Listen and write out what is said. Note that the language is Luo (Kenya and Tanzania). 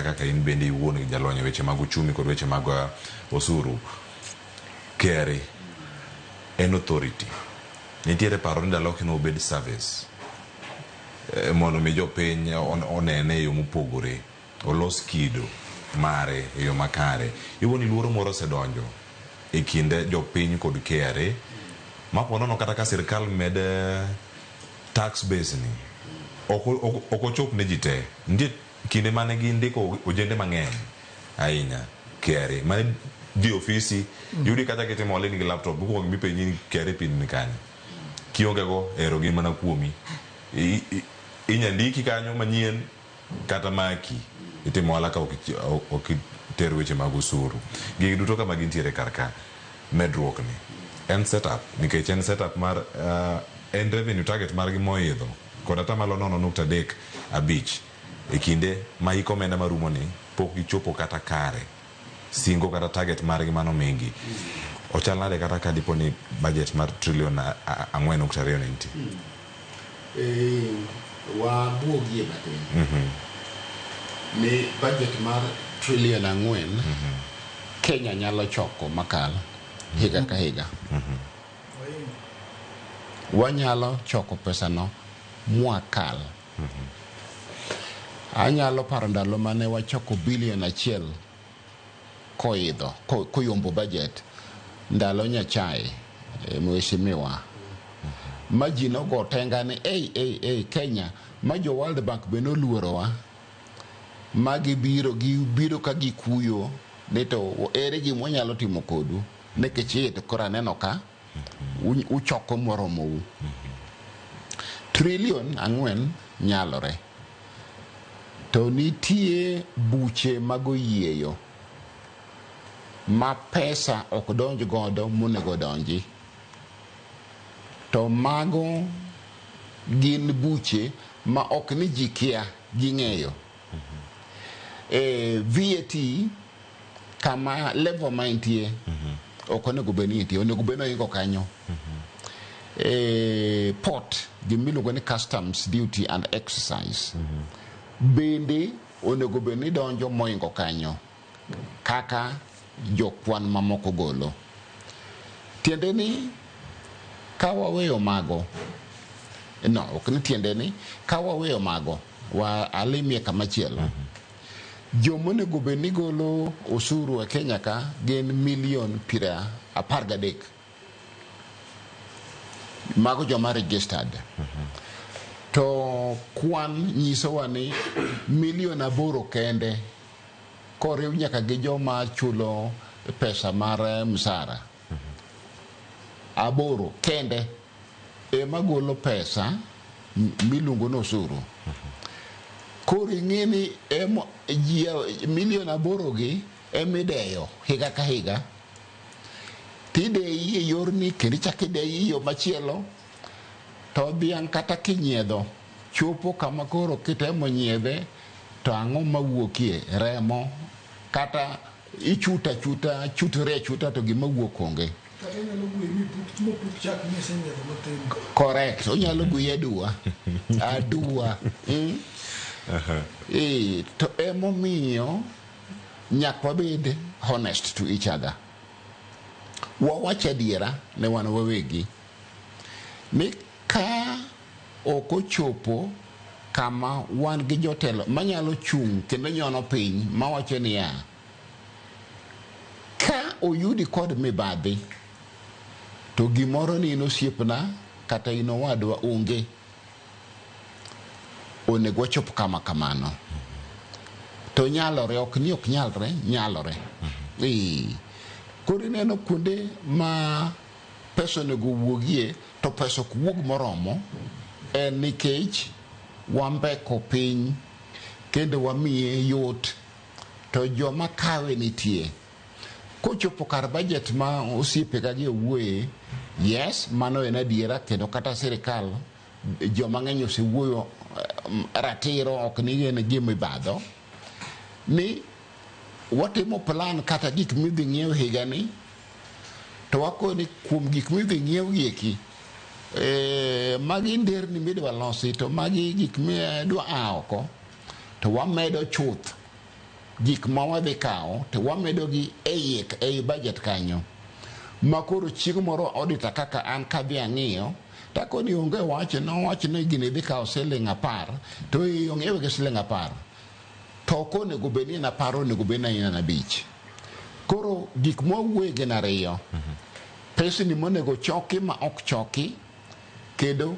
kata kaka in bende iwuon jalony e weche mag uchumi kod weche mag osuru. KRA en authority. Nitiere paro ni ndalo kino obed service mondo mi jopiny onene e yo mopogore, olos kido mare e yo makare. Iwuo ni luoro moro osedonjo e kind jopiny kod KRA ma po nono kata ka sirkal med tax base ni ok ochop ne ji te. Nitie kinde mane gindiko ojende mang'eny ahinya KRA mane dhi ofisi yudi kata kitimo ohala in gi laptop mokwongo gimipenji ni KRA pin ni kanye. Kionge go ero gin mana kuomi. Inya ndiki kanyo manyien kata maki itimo ohala ka ok iter weche mag osuru. Gigi duto kama gintiere kar ka medruok ni en setup nikech en setup mar en revenue target margi moidho kod atamalo 0.35 e kinde ma hik omenda marumo ni pok gichopo kata kare singo kata target margi manomigi. Ochal nade kata ka dipo ni budget mar trillion 4.2 ne nitie? Wabuogie matin ni budget mar trillion 4 Kenya nyalo choko makal higa ka higa. Wanyalo choko pesano mwakal. Anyalo paro ndalo mane wachoko bilion 1 koidho koyombo budget ndalo Nyachae, mheshimiwa, ma ji nogo tenga ni ei ei ei Kenya, ma jo World Bank be noluorowa ma gibiro ka gikuyo ni to ere gima wanyalo timo kodu nikech iye to koro aneno ka uchoko moromou. Trillion 4 nyalore to nitie buche mag oyieyo ma pesa ok donj godo monego donji, to mago gin buche ma ok ni ji kia ging'eyo. VAT kama level ma entie ok onego bed ni entie, onego bed ni oingo kanyo. Port gimiluongo ni customs duty and excise bende onego bed ni donjo moingo kanyo kaka jokwan mamoko golo. Tiende ni ka waweyo mago, no, ok ni tiende ni ka waweyo mago wa alimie kamachielo. Jomonego bed ni golo osuru e Kenya ka gin milion 13. Mago joma registered. To kwan nyisowa ni milion 8 kende koriw nyaka gi joma chulo pesa mar msara. 8 kende ema golo pesa miluongo ni osuru. Koro ing'e ni ji milion 8 gi emideyo higa ka higa. Tideyi e yorni kendo ichako ideyi e yo machielo. To dhiang' kata kinyiedho chopo kama koro kitemo nyiedhe to ang'o mawuokie? Remo. Kata ichuta chuta, chutore achuta to gima wuok onge. Kata onyalo gweyi mopuk chak misenyiedho matin. Correct. Onyalo gweyi aduwa. Aduwa. To emomiyo nyaka wabed honest to each other. Wawach adiera ne wan wawegi ni ka ok ochopo kama wan gi jotelo manyalo chung' kendo nyono piny mawacho niya ka oyudi kod mibadhi to gimoro ni in osiepna kata in owadwa onge, onego wachop kama kamano. To nyalore, ok ni ok nyalre, nyalore. Koro ineno kuonde ma pesa onego wuogie to pesa ok wuog moromo en nikech wambeko piny kendo wamiye yot to joma kawe nitie. Kochopo kar budget ma osiepega gi owuoye, yes, mano en adiera kendo kata sirikal joma ng'eny osewuoyo ratiro ok ni en gima ibadho ni watimo plan kata gik midhi ng'iew higani to wakoni kuom gik midhi ng'iew gi eki magi nderni midwa losi to magi gik midwa a oko to wamedo chuth. gik ma wadhi kawo to wamedogi e ei budget kanyo. Ma koro chieng' moro auditor kaka an kadhi ang'iyo takoni onge wacho nowacho ni gini dhi kawo siling 10 to ei ong'iewe gi siling 10 to ok onego bed ni en 10, onego bed ni en 5. Koro gik mwawuoye gin ariyo. Pesni monego choki ma ok choki kendo.